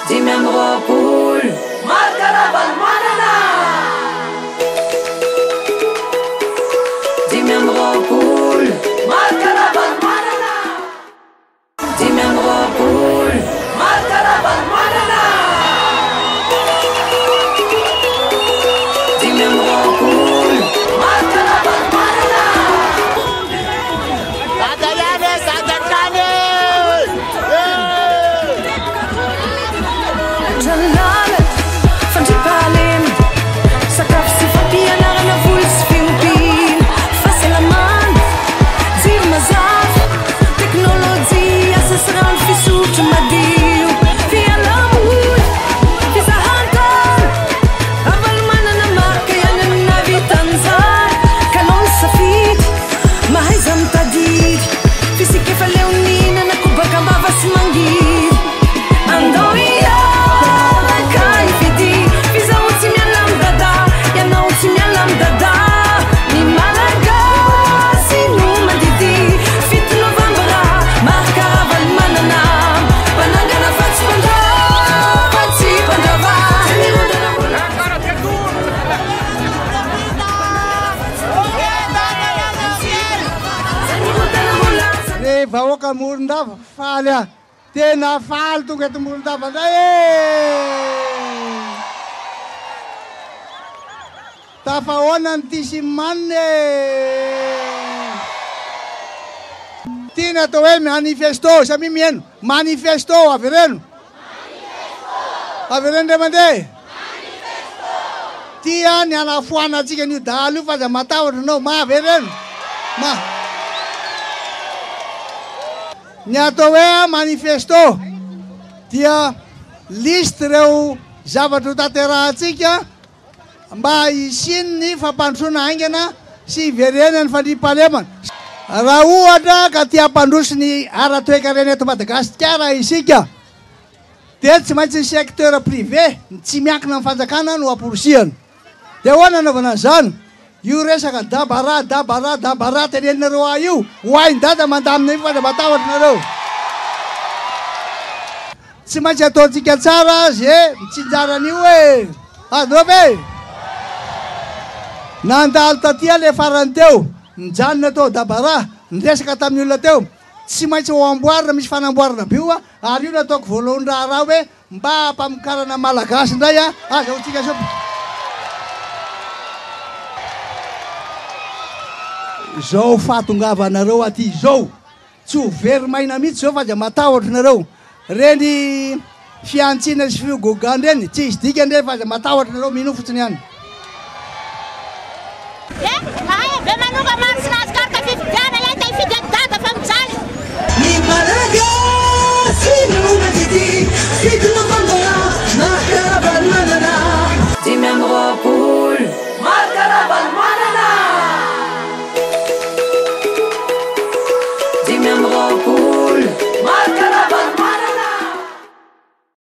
25 Marc Ravalomanana! 25 Marc Ravalomanana! 25 Marc Ravalomanana! 25 Marc Ravalomanana! Dada ihany e, dada hatrany e! Lalana, fandriampahalemana, sakafo sy fampianarana, voly sy fiompiana, fahasalamana, jiro mazava, teknolojia, asa sy rano fisotro madio, fialamboly, fizahantany, Ravalomanana Marc ihany no nahavita an'izany, kalao ny safidy, mahaiza mitadidy, f'isika efa leo nihinana kobaka am-bava sy mangidy. Andao hiaraka hifidy, f'izaho tsy miala amin'i Dada, ianao tsy miala amin'i Dada. Ny Malagasy no mandidy, 7 novambra, Marc Ravalomanana. Mpanangana fa tsy mpandrava, tsy mpandrava. Tsy mirodana mbola. Tsy mirodana mbola. Ry vahoaka Morondava, faly aho. Tena faly tonga eto Morondava indray e! Tafahoana ny tia sy ny manina e! Ty ny atao hoe manifesto, samia mihaino. Manifesto, avereno. Avereno indray mandeha. Tia ny hanafoana antsika an'io dahalo io fa aza matahotra anao. Ma, avereno. Ma. Ny atao hoe manifesto dia liste ireo zavatra ho tanterahantsika mba hisian'ny fampandrosoana haingana sy hiverenan'ny fandriampahalemana. Raha ohatra ka te hampandroso ny ara-toekarena eto Madagasikara isika dia tsy maintsy ny secteur privé, ny tsy miankina amin'ny fanjakana no hamporisihana. Dia ahoana anaovana an'izany? Io resaka dabara, dabara, dabara teneninareo ahy io, ho hain'i dada mandamina io fa aza matahotra nareo. Tsy maintsy ataontsika tsara ze mitsinjara an'io e! Azonareo ve? Nandalo taty aho le farany teo, nijanona tao Dabara, niresaka tamin'ny olona teo. Tsy maintsy ho amboarina, misy fanamboarana be io ary io no ataoko voalohan-draharaha hoe Mba hampamokarana Malagasy indray a! Azahoantsika soa. Izao fahatongavanareo aty izao, tsy ho very maina mihitsy izao fa aza matahotra nareo. Ireny fihantsiana sy fiogogana ireny, tsy hisy dikany ireny fa aza matahotra nareo, minoa fotsiny ihany. Eh, mahay be manonga maro tsy nahazo karatra fifidianana ilay te hifidy an'i Dada fa mijaly. Ny Malagasy no mandidy, 7.